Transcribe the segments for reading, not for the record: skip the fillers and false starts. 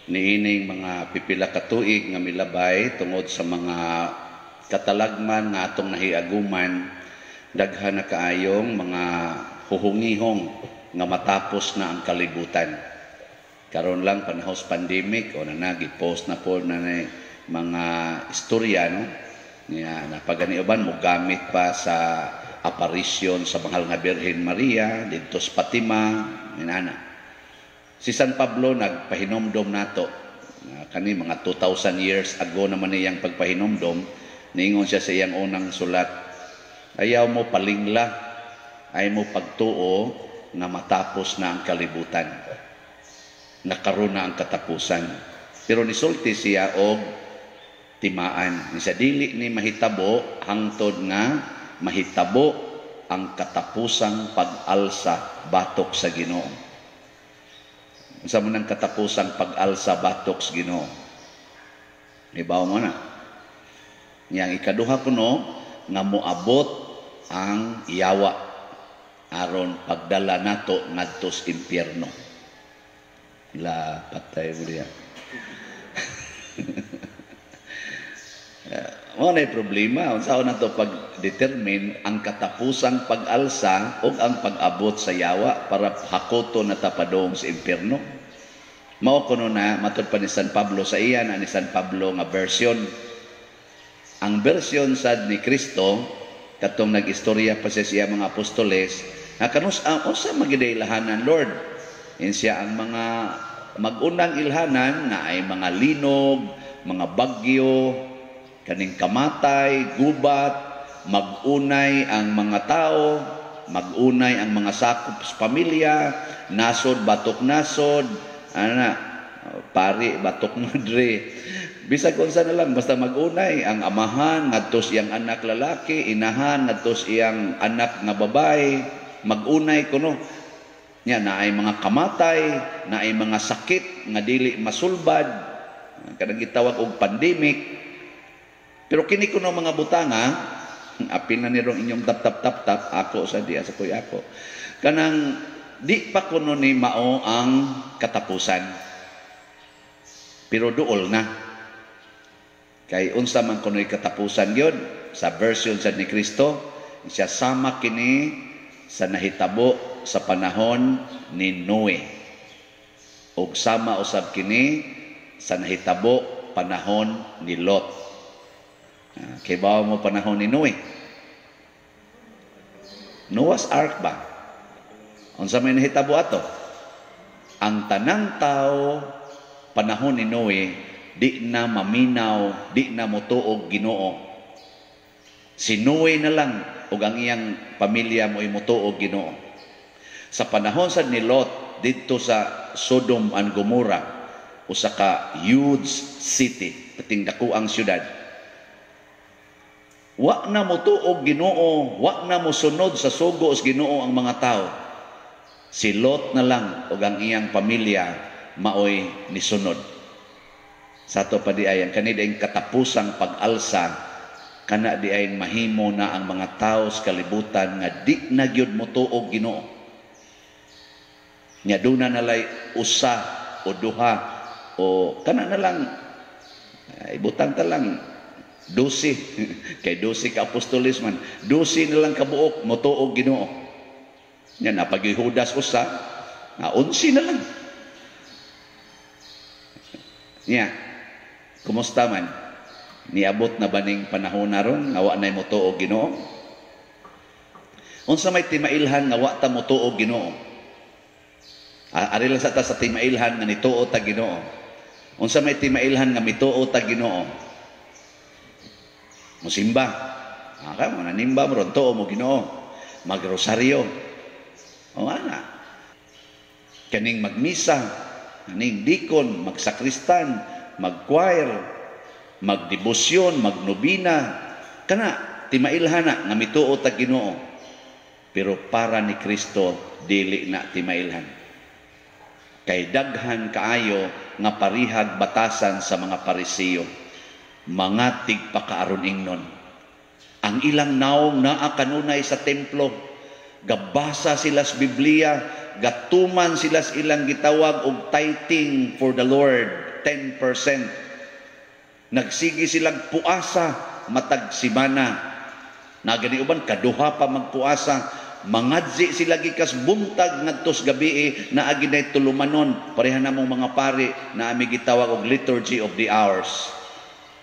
Niining mga pipila ka tuig nga milabay, tungod sa mga katalagman nga atong nahiaguman, daghan na kaayong mga huhungihong nga matapos na ang kalibutan. Karon lang, panahon sa pandemic o na nagi-post na po na mga istorya, no, niya napagani uban mo gamit pa sa aparisyon sa Mahal nga Birhen Maria didto sa Fatima, inana. Si San Pablo nagpahinomdom nato kani mga 2000 years ago naman niyang pagpahinomdom. Niingon siya sa iyang unang sulat, "Ayaw mo palingla, ay mo pagtuo nga matapos na ang kalibutan, nakaroon na ang katapusan." Pero nisulti siya og timaan. Sa dili ni mahitabo hangtod nga mahitabo ang katapusang pag-alsa batok sa Ginoo. Unsa man ang katapusang pag-alsa batok sa Ginoo? Ibaw mo na. Yang ikaduha kuno nga moabot ang yawa aron pagdala nato ngadto sa impyerno. La patay mo diya. Mo na problema unsa na to pag-determine ang katapusang pag-alsa o ang pag-abot sa yawa para hakoto na tapadong sa impyerno. Mao kuno na matud pa ni San Pablo sa iya na ni San Pablo nga version. Ang version sad ni Kristo katong nag-istorya pa siya mga apostoles nga kanus ang unsa magiday ilhanan, Lord? Insiya ang mga magunang ilhanan na ay mga linog, mga bagyo, kaning kamatay, gubat, magunay ang mga tao, magunay ang mga sakop sa pamilya, nasod batok nasod, ana, pari batok madre. Bisag unsa na lang, basta magunay ang amahan ngadto iyang anak lalaki, inahan ngadto iyang anak nga babae, magunay kuno. Nya naay mga kamatay, naay mga sakit nga dili masulbad, kanang gitawag og pandemic. Pero kini kuno mga butanga, apil na nirong inyong tap tap tap tap, ako sa diya sa kuy ako. Kanang di pa kuno ni mao ang katapusan. Pero duol na. Kay unsa man kuno'y katapusan gyud sa version sa ni Kristo, siya sama kini sa nahitabo sa panahon ni Noe. Ug sama usab kini sa nahitabo panahon ni Lot. Kay bawa mo panahon ni Noe. Noah's Ark ba? Unsa may nahitabo ato? Ang tanang tao panahon ni Noe di na maminaw, di na motuog Ginoo. Si Noe na lang ug ang iyang pamilya mo motuog Ginoo. Sa panahon sa ni Lot didto sa Sodom and Gomorrah, usa ka huge city, pating dako ang syudad. Wa na motuog Ginoo, wa na mosunod sa sugo sa Ginoo ang mga tao. Si Lot na lang ug ang iyang pamilya maoy nisunod. Sa ato pa di ay ang kani diay katapusang pag-alsa, kana di ay mahimo na ang mga tao sa kalibutan nga di na gyud motuog Ginoo. Nya duna nalay usa o duha o kana na lang ibutang ta lang 12 kay 12 ka apostoles man, 12 na lang kabuok motuog Ginoo. Nya napag Judas usa na 11 na lang. Nya kumusta man, niabot na baning panahon naron nga wa nay motuog Ginoo? Unsa may timailhan nga wa ta motuog Ginoo? Ari lang sa ta sa timailhan nga nituo ta Ginoo. Unsa may timailhan nga mituo ta Ginoo? Musimba. Ka mo nanimba mo ron, tuo mo Ginoo. Magrosaryo. O ana. Kaning magmisa, kaning dikon, magsakristan, mag-choir, magdebosyon, magnobina. Kana timailhan na nga mituo ta Ginoo. Pero para ni Kristo dili na timailhan. Kay daghan kaayo nga parihag batasan sa mga Parisiyo, mga tigpakaaron ingnon. Ang ilang naong naa kanunay sa templo, gabasa sila sa Biblia, gatuman sila sa ilang gitawag og tithing for the Lord, 110%. Nagsige silang puasa matag simana. Nagani uban kaduha pa magpuasa. Mangadzi sila gikas buntag ngadtos gabi, naa ginay tulumanon, pareha namong mga pari na ami gitawag og Liturgy of the Hours.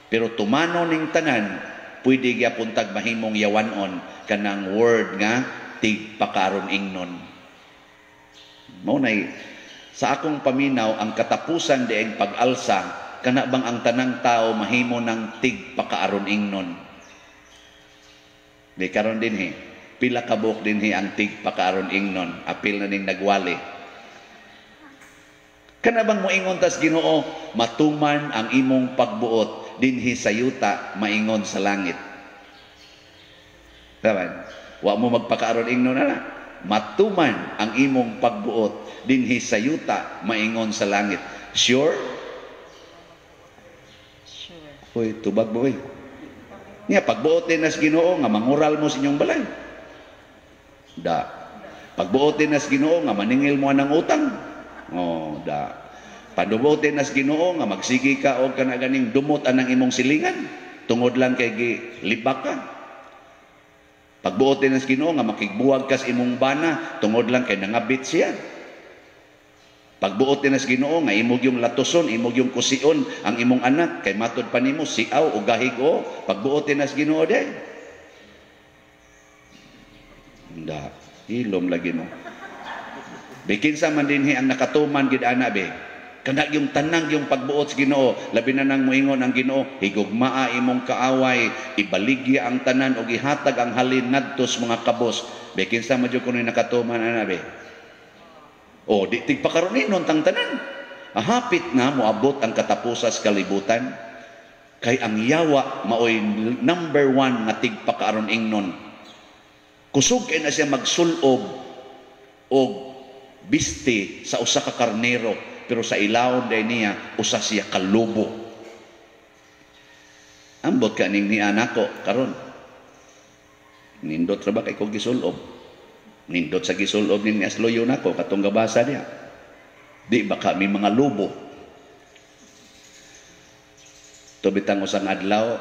Pero tumano ning tanan, pwede gyapon tag mahimong yawanon, kanang word nga tigpakaron ingnon. Mao nay sa akong paminaw, ang katapusan dieng pag-alsa, kana bang ang tanang tao mahimo ng tigpakaaron ingnon. Di karon dinhi, pila ka buok dinhi ang tigpakaaron ingnon? Apil na ning nagwali. Kana bang moingon tas Ginoo, "Matuman ang imong pagbuot dinhi sa yuta maingon sa langit"? Taman, wa mo magpakaaron ingnon na. "Matuman ang imong pagbuot dinhi sa yuta maingon sa langit." Sure? Sure. Uy, tubag mo eh. Niya, pagbuot din nas Ginoo nga mangural mo sa inyong balay. Da. Pagbuot din nas Ginoo nga maningil mo ng utang. Oh, da. Pagbuot din nas Ginoo nga magsige ka og kana ganing dumot anang imong silingan tungod lang kay gi libak ka. Pagbuot din nas Ginoo nga makigbuwag kas imong bana tungod lang kay nangabit siya. Pagbuot din nas Ginoo nga imong yung latuson, imong yung kusion ang imong anak kay matod pa nimo siaw o gahig o. Pagbuot din nas Ginoo day. Da, ilom lagi mo. Bikinsa man dinhi ang nakatuman gid ana be? Kana yung tanang yung pagbuot sa Ginoo, labi na nang moingon ang Ginoo, "Higugmaa imong kaaway, ibaligya ang tanan og ihatag ang halin ngadto sa mga kabos." Bikinsa man jud kuno nakatuman ana be? O di tigpakaroon tang tanan. Hapit na moabot ang katapusas kalibutan. Kay ang yawa maoy number one nga tigpakaaron ingnon. Kusog kay na siya magsulob og biste sa usa ka karnero, pero sa ilawom day niya usa siya ka lobo. Ambot ka ning ni nako karon. Nindot ra ba kay ko gisulob? Nindot sa gisulob ni Asloyo nako katong gabasa niya. Di ba kami mga lobo? Tubitang usang adlaw,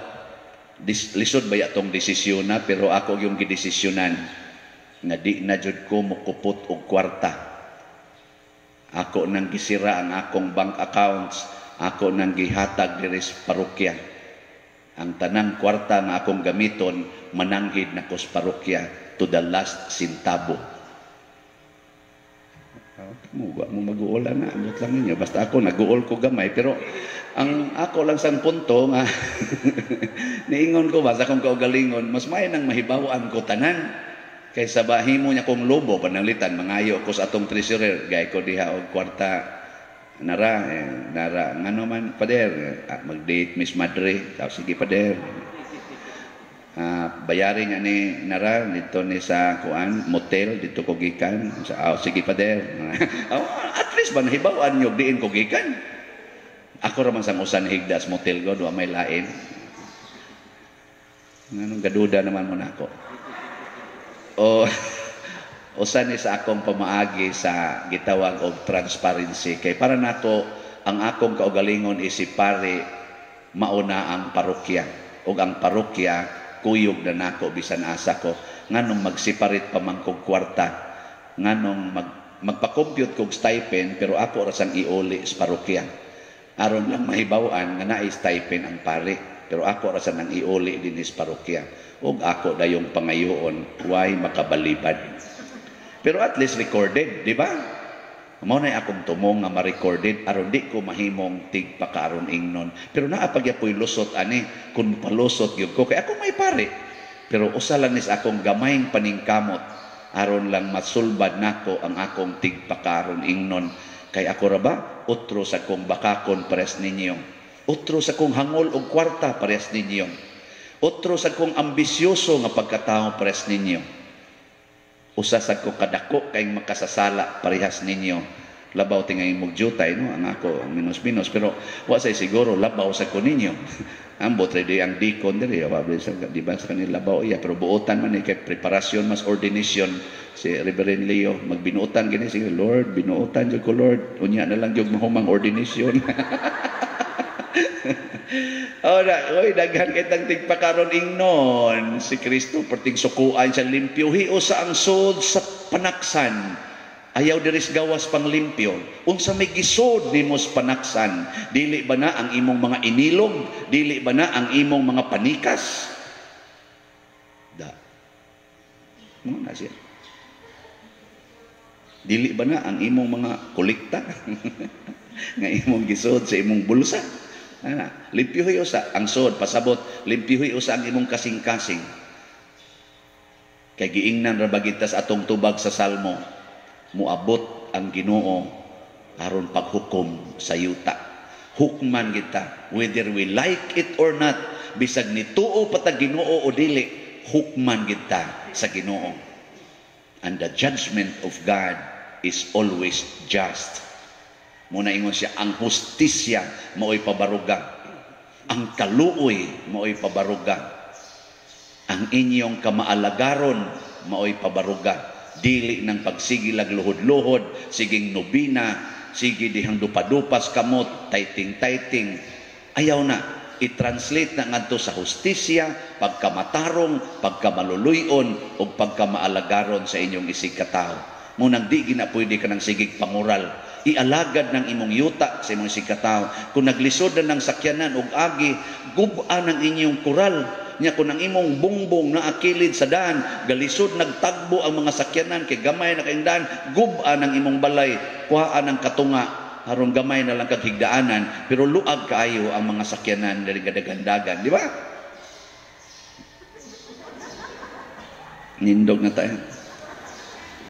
lisod ba atong desisyon na, pero ako yung gidesisyonan nga di na jud ko mokupot og kwarta. Ako nang gisira ang akong bank accounts, ako nang gihatag diri sa parokya. Ang tanang kwarta nga akong gamiton, mananghid na ko sa parokya to the last centavo. Mo wa mo mag-uol na, ambot lang ninyo. Basta ako nag-uol ko gamay, pero ang ako lang sang punto nga niingon ko ba sa akong kaugalingon, mas may nang mahibaw-an ko tanan kaysa bahimo niya kong lobo. Pananglitan mangayo ko sa atong treasurer, gay ko diha og kwarta nara eh, nara ngano man, pader? Ah, mag-date Miss Madre. Ah, sige, pader. Ah, bayari nga ni nara dito ni sa kuan motel dito ko gikan sa. Oh, sige, pader. Oh, at least ba nahibaw-an nyo diin ko gikan? Ako ra man sang usan higdas motel ko, wa may lain. Nganong gaduda naman mo nako? O usa ni sa akong pamaagi sa gitawag og transparency, kay para nako ang akong kaugalingon isip pare, mauna ang parokya ug ang parokya kuyog na nako bisan asa ko. Nganong mag-separate pa man kog kwarta? Nganong magpa-compute kog stipend, pero ako ra sang iuli sa parokya aron lang mahibaw-an nga naay stipend ang pare, pero ako ra sa nang iuli dinhi sa parokya ug ako dayong pangayoon, way makabalibad? Pero at least recorded, di ba? Mao na akong tumong nga ma-recorded aron di ko mahimong tigpakaaron ingnon. Pero naa pagyapoy lusot ani kung palusot gyud ko kay ako may pare. Pero usa lang nis akong gamayng paningkamot aron lang masulbad nako ang akong tigpakaaron ingnon. Kay ako ra ba, otro sa kong bakakon pares ninyo. Otro sa kong hangol og kwarta pares ninyo. Otro sa kong ambisyoso nga pagkatao pares ninyo. Usa sa ko kadako kay makasasala parehas ninyo. Labaw tingay mugjutay, no, ang ako minus-minus, pero wa say siguro labaw sa ko ninyo. Ambot ready ang deacon diri, wa sa di ba sa kanila labaw iya, pero buotan man ni kay preparasyon mas ordination si Reverend Leo, magbinuotan gini. "Sige Lord, binuotan jud ko, Lord, unya na lang jud mahumang ordination." Oh, na, oy, daghan kay tang tigpakaron ingnon si Kristo perting sukuan siya, limpyuhi usa ang sod sa panaksan. Ayaw diris gawas pang limpyo. Unsa may gisod nimo sa panaksan? Dili ba na ang imong mga inilog? Dili ba na ang imong mga panikas? Da. Mo na siya. Dili ba na ang imong mga kolekta nga imong gisod sa imong bulsa? Ana, limpyuhi usa ang sod, pasabot, limpyuhi usa ang imong kasing-kasing. Kay giingnan ra ba kita sa atong tubag sa Salmo, muabot ang Ginoo aron paghukom sa yuta. Hukman kita whether we like it or not, bisag nituo pa ta Ginoo o dili, hukman kita sa Ginoo. And the judgment of God is always just. Muna ingon siya, ang hustisya maoy pabaruga. Ang kaluoy maoy pabaruga. Ang inyong kamaalagaron maoy pabaruga. Dili ng pagsigilag luhod-luhod, siging nobina, sige dihang dupa-dupas kamot, tithing-tithing. Ayaw na, i-translate na ngadto sa hustisya, pagkamatarong, pagkamaluluyon, o pagkamaalagaron sa inyong isig katao. Munang di gina pwede ka ng sigig pangural. Ialagad ng imong yuta sa imong isig katao. Kung naglisod na ng sakyanan og agi, gub-a ng inyong kural. Nya kung ang imong bongbong na akilid sa daan, galisod nagtagbo ang mga sakyanan kay gamay na kayong daan, gub-a ng imong balay, kuhaan ng katunga, aron gamay na lang kag higdaanan, pero luag kaayo ang mga sakyanan diri gadagandagan, di ba? Nindog na tayo.